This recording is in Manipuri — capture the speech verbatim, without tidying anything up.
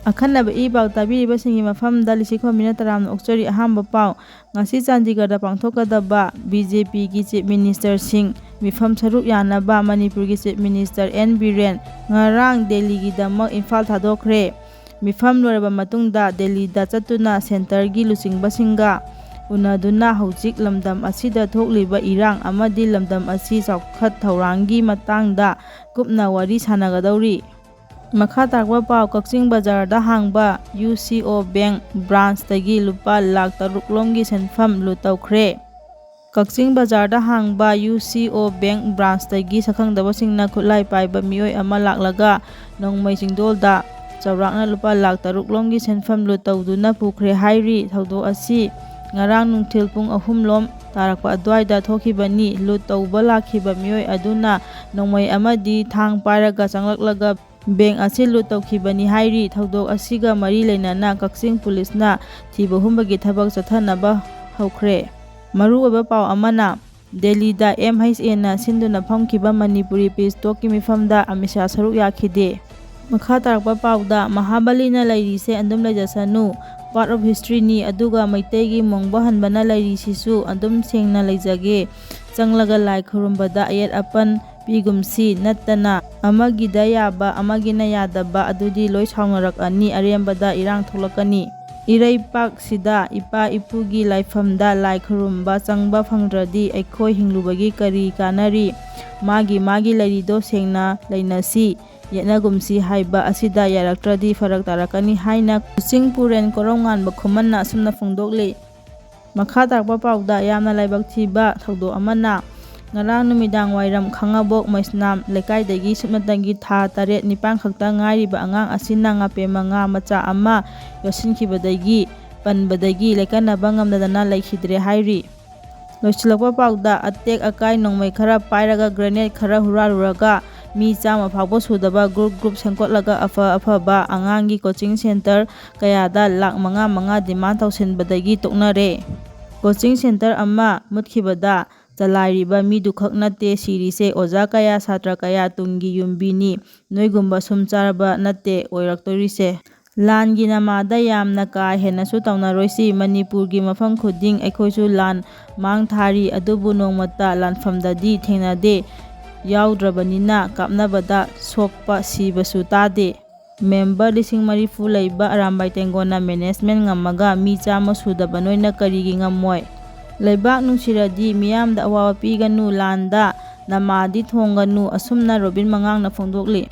ꯑꯈꯟꯅꯕ ꯏ ꯄꯥꯎ ꯇꯥꯕꯤꯔꯤꯕꯁꯤꯡꯒꯤ ꯃꯐꯝꯗ ꯂꯤꯁꯤꯈꯣꯝꯕꯤꯅ ꯇꯔꯥꯝꯅ ꯑꯣꯛꯆꯔꯤ꯫ ꯑꯍꯥꯟꯕ ꯄꯥꯎ, ꯉꯁꯤ ꯆꯥꯟꯗꯤꯒꯔꯗ ꯄꯥꯡꯊꯣꯛꯀꯗꯕ ꯕꯤ ꯖꯦ ꯄꯤꯒꯤ ꯆꯤꯐ ꯃꯤꯅꯤꯁꯇꯔꯁꯤꯡ ꯃꯤꯐꯝ ꯁꯔꯨꯛ ꯌꯥꯅꯕ ꯃꯅꯤꯄꯨꯔꯒꯤ ꯆꯤꯐ ꯃꯤꯅꯤꯁꯇꯔ ꯑꯦꯟ ꯕꯤꯔꯦꯟ ꯉꯔꯥꯡ ꯗꯦꯜꯂꯤꯒꯤꯗꯃꯛ ꯏꯝꯐꯥꯜ ꯊꯥꯗꯣꯛꯈ꯭ꯔꯦ꯫ ꯃꯤꯐꯝ ꯂꯣꯏꯔꯕ ꯃꯇꯨꯡꯗ ꯗꯦꯜꯂꯤꯗ ꯆꯠꯇꯨꯅ ꯁꯦꯟꯇꯔꯒꯤ ꯂꯨꯆꯤꯡꯕꯁꯤꯡꯒ ꯎꯅꯗꯨꯅ ꯍꯧꯖꯤꯛ ꯂꯝꯗꯝ ꯑꯁꯤꯗ ꯊꯣꯛꯂꯤꯕ ꯏꯔꯥꯡ ꯑꯃꯗꯤ ꯂꯝꯗꯝ ꯑꯁꯤ ꯆꯥꯎꯈꯠ ꯊꯧꯔꯥꯡꯒꯤ ꯃꯇꯥꯡꯗ ꯀꯨꯞꯅ ꯋꯥꯔꯤ ꯁꯥꯟꯅꯒꯗꯧꯔꯤ꯫ ꯃꯈꯥ ꯇꯥꯔꯛꯄ ꯄꯥꯎ, ꯀꯛꯆꯤꯡ ꯕꯖꯥꯔꯗ ꯍꯥꯡꯕ ꯌꯨ ꯁꯤ ꯑꯣ ꯕꯦꯡꯛ ꯕ꯭ꯔꯥꯟꯁꯇꯒꯤ ꯂꯨꯄꯥ ꯂꯥꯈ ꯇꯔꯨꯛ ꯂꯣꯝꯒꯤ ꯁꯦꯟꯐꯝ ꯂꯨꯠ ꯇꯧꯈ꯭ꯔꯦ꯫ ꯀꯛꯆꯤꯡ ꯕꯖꯥꯔꯗ ꯍꯥꯡꯕ ꯌꯨ ꯁꯤ ꯑꯣ ꯕꯦꯡꯛ ꯕ꯭ꯔꯥꯟꯁꯇꯒꯤ ꯁꯛꯈꯪꯗꯕꯁꯤꯡꯅ ꯈꯨꯠꯂꯥꯏ ꯄꯥꯏꯕ ꯃꯤꯑꯣꯏ ꯑꯃ ꯂꯥꯛꯂꯒ ꯅꯣꯡꯃꯩ ꯆꯤꯡꯗꯣꯜꯗ ꯆꯥꯎꯔꯥꯛꯅ ꯂꯨꯄꯥ ꯂꯥꯈ ꯇꯔꯨꯛ ꯂꯣꯝꯒꯤ ꯁꯦꯟꯐꯝ ꯂꯨꯠ ꯇꯧꯗꯨꯅ ꯄꯨꯈ꯭ꯔꯦ ꯍꯥꯏꯔꯤ꯫ ꯊꯧꯗꯣꯛ ꯑꯁꯤ ꯉꯔꯥꯡ ꯅꯨꯡꯊꯤꯜ ꯄꯨꯡ ꯑꯍꯨꯝ ꯂꯣꯝ ꯇꯥꯔꯛꯄ ꯑꯗꯨꯋꯥꯏꯗ ꯊꯣꯛꯈꯤꯕꯅꯤ꯫ ꯂꯨꯠ ꯇꯧꯕ ꯂꯥꯛꯈꯤꯕ ꯃꯤꯑꯣꯏ ꯑꯗꯨꯅ ꯅꯣꯡꯃꯩ ꯑꯃꯗꯤ ꯊꯥꯡ ꯄꯥꯏꯔꯒ ꯆꯪꯂꯛꯂꯒ ꯕꯦꯡꯛ ꯑꯁꯤ ꯂꯨꯠ ꯇꯧꯈꯤꯕꯅꯤ ꯍꯥꯏꯔꯤ꯫ ꯊꯧꯗꯣꯛ ꯑꯁꯤꯒ ꯃꯔꯤ ꯂꯩꯅꯅ ꯀꯛꯆꯤꯡ ꯄꯨꯂꯤꯁꯅ ꯊꯤꯕ ꯍꯨꯝꯕꯒꯤ ꯊꯕꯛ ꯆꯠꯊꯅꯕ ꯍꯧꯈ꯭ꯔꯦ꯫ ꯃꯔꯨꯑꯣꯏꯕ ꯄꯥꯎ ꯑꯃꯅ, ꯗꯦꯜꯂꯤꯗ ꯑꯦꯝ ꯑꯩꯆ ꯑꯦꯅ ꯁꯤꯟꯗꯨꯅ ꯐꯝꯈꯤꯕ ꯃꯅꯤꯄꯨꯔꯤ ꯄꯤꯁ ꯇꯣꯛꯀꯤ ꯃꯤꯐꯝꯗ ꯑꯃꯤꯠ ꯁꯥꯍ ꯁꯔꯨꯛ ꯌꯥꯈꯤꯗꯦ꯫ ꯃꯈꯥ ꯇꯥꯔꯛꯄ ꯄꯥꯎꯗ, ꯃꯍꯥꯕꯂꯤꯅ ꯂꯩꯔꯤꯁꯦ ꯑꯗꯨꯝ ꯂꯩꯖꯁꯅꯨ, part of historyꯅꯤ, ꯑꯗꯨꯒ ꯃꯩꯇꯩꯒꯤ ꯃꯣꯡꯕ ꯍꯟꯕꯅ ꯂꯩꯔꯤꯁꯤꯁꯨ ꯑꯗꯨꯝ ꯁꯦꯡꯅ ꯂꯩꯖꯒꯦ꯫ ꯆꯪꯂꯒ ꯂꯥꯏ ꯈꯨꯔꯨꯝꯕꯗ ꯑꯌꯦꯠ ꯑꯄꯟ ꯄꯤꯒꯨꯝꯁꯤ, ꯅꯠꯇꯅ ꯑꯃꯒꯤꯗ ꯌꯥꯕ ꯑꯃꯒꯤꯅ ꯌꯥꯗꯕ ꯑꯗꯨꯗꯤ ꯂꯣꯏ ꯁꯥꯎꯅꯔꯛꯑꯅꯤ, ꯑꯔꯦꯝꯕꯗ ꯏꯔꯥꯡ ꯊꯣꯛꯂꯛꯀꯅꯤ꯫ ꯏꯔꯩꯄꯥꯛꯁꯤꯗ ꯏꯄꯥ ꯏꯄꯨꯒꯤ ꯂꯥꯏꯐꯝꯗ ꯂꯥꯏ ꯈꯨꯔꯨꯝꯕ ꯆꯪꯕ ꯐꯪꯗ꯭ꯔꯗꯤ ꯑꯩꯈꯣꯏ ꯍꯤꯡꯂꯨꯕꯒꯤ ꯀꯔꯤ ꯀꯥꯟꯅꯔꯤ? ꯃꯥꯒꯤ ꯃꯥꯒꯤ ꯂꯩꯔꯤꯗꯣ ꯁꯦꯡꯅ ꯂꯩꯅꯁꯤ, ꯌꯦꯠꯅꯒꯨꯝꯁꯤ ꯍꯥꯏꯕ ꯑꯁꯤꯗ ꯌꯥꯔꯛꯇ꯭ꯔꯗꯤ ꯐꯔꯛ ꯇꯥꯔꯛꯀꯅꯤ ꯍꯥꯏꯅ ꯀꯛꯆꯤꯡ ꯄꯨꯔꯦꯟ ꯀꯣꯔꯧꯉꯥꯟꯕ ꯈꯨꯃꯟꯅ ꯑꯁꯨꯝꯅ ꯐꯣꯡꯗꯣꯛꯂꯤ꯫ ꯃꯈꯥ ꯇꯥꯔꯛꯄ ꯄꯥꯎꯗ, ꯌꯥꯝꯅ ꯂꯥꯏꯕꯛ ꯊꯤꯕ ꯊꯧꯗꯣꯛ ꯑꯃꯅ, ꯉꯔꯥꯡ ꯅꯨꯃꯤꯗꯥꯡ ꯋꯥꯏꯔꯝ ꯈꯥꯡꯉꯕꯣꯛ ꯃꯩꯁꯅꯥꯝ ꯂꯩꯀꯥꯏꯗꯒꯤ ꯁꯨꯞꯅꯇꯪꯒꯤ ꯊꯥ ꯇꯔꯦꯠ ꯅꯤꯄꯥꯟ ꯈꯛꯇ ꯉꯥꯏꯔꯤꯕ ꯑꯉꯥꯡ ꯑꯁꯤꯅ ꯉꯥꯄꯦꯝ ꯃꯉꯥ ꯃꯆꯥ ꯑꯃ ꯌꯣꯠꯁꯤꯟꯈꯤꯕꯗꯒꯤ, ꯄꯟꯕꯗꯒꯤ ꯂꯥꯏꯀꯠꯅꯕ ꯉꯝꯗꯗꯅ ꯂꯩꯈꯤꯗ꯭ꯔꯦ ꯍꯥꯏꯔꯤ꯫ ꯂꯣꯏꯁꯤꯜꯂꯛꯄ ꯄꯥꯎꯗ, ꯑꯇꯦꯛ ꯑꯀꯥꯏ ꯅꯣꯡꯃꯩ ꯈꯔ ꯄꯥꯏꯔꯒ grenade ꯈꯔ ꯍꯨꯔꯥꯜꯂꯨꯔꯒ ꯃꯤ ꯆꯥꯝꯃ ꯐꯥꯎꯕ ꯁꯨꯗꯕ group group ꯁꯦꯝꯒꯠꯂꯒ ꯑꯐ ꯑꯐꯕ ꯑꯉꯥꯡꯒꯤ coaching centre ꯀꯌꯥꯗ ꯂꯥꯈ ꯃꯉꯥ ꯃꯉꯥ demand ꯇꯧꯁꯤꯟꯕꯗꯒꯤ ꯇꯣꯛꯅꯔꯦ꯫ Coaching centre ꯑꯃ ꯃꯨꯠꯈꯤꯕꯗ ꯆꯂꯥꯏꯔꯤꯕ ꯃꯤꯗꯨꯈꯛ ꯅꯠꯇꯦ ꯁꯤꯔꯤꯁꯦ, ꯑꯣꯖꯥ ꯀꯌꯥ, ꯁꯥꯇ꯭ꯔ ꯀꯌꯥ ꯇꯨꯡꯒꯤ ꯌꯨꯝꯕꯤꯅꯤ꯫ ꯅꯣꯏꯒꯨꯝꯕ ꯁꯨꯝ ꯆꯥꯔꯕ ꯅꯠꯇꯦ ꯑꯣꯏꯔꯛꯇꯣꯔꯤꯁꯦ꯫ ꯂꯥꯟꯒꯤ ꯅꯃꯥꯗ ꯌꯥꯝꯅ ꯀꯥ ꯍꯦꯟꯅꯁꯨ ꯇꯧꯅꯔꯣꯏꯁꯤ꯫ ꯃꯅꯤꯄꯨꯔꯒꯤ ꯃꯐꯝ ꯈꯨꯗꯤꯡ ꯑꯩꯈꯣꯏꯁꯨ ꯂꯥꯟ ꯃꯥꯡ ꯊꯥꯔꯤ, ꯑꯗꯨꯕꯨ ꯅꯣꯡꯃꯇ ꯂꯥꯟꯐꯝꯗꯗꯤ ꯊꯦꯡꯅꯗꯦ꯫ ꯌꯥꯎꯗ꯭ꯔꯕꯅꯤꯅ ꯀꯥꯞꯅꯕꯗ ꯁꯣꯛꯄ ꯁꯤꯕꯁꯨ ꯇꯥꯗꯦ꯫ ꯃꯦꯝꯕꯔ ꯂꯤꯁꯤꯡ ꯃꯔꯤꯐꯨ ꯂꯩꯕ ꯑꯔꯥꯝꯕꯥꯏ ꯇꯦꯡꯒꯣꯟꯅ ꯃꯦꯅꯦꯖꯃꯦꯟ ꯉꯝꯃꯒ ꯃꯤ ꯆꯥꯝꯃ ꯁꯨꯗꯕ ꯅꯣꯏꯅ ꯀꯔꯤꯒꯤ ꯉꯝꯃꯣꯏ? ꯂꯩꯕꯥꯛ ꯅꯨꯡꯁꯤꯔꯗꯤ ꯃꯤꯌꯥꯝꯗ ꯑꯋꯥꯕ ꯄꯤꯒꯅꯨ, ꯂꯥꯟꯗ ꯅꯃꯥꯗꯤ ꯊꯣꯡꯒꯅꯨ, ꯑꯁꯨꯝꯅ ꯔꯣꯕꯤꯟ ꯃꯉꯥꯡꯅ ꯐꯣꯡꯗꯣꯛꯂꯤ꯫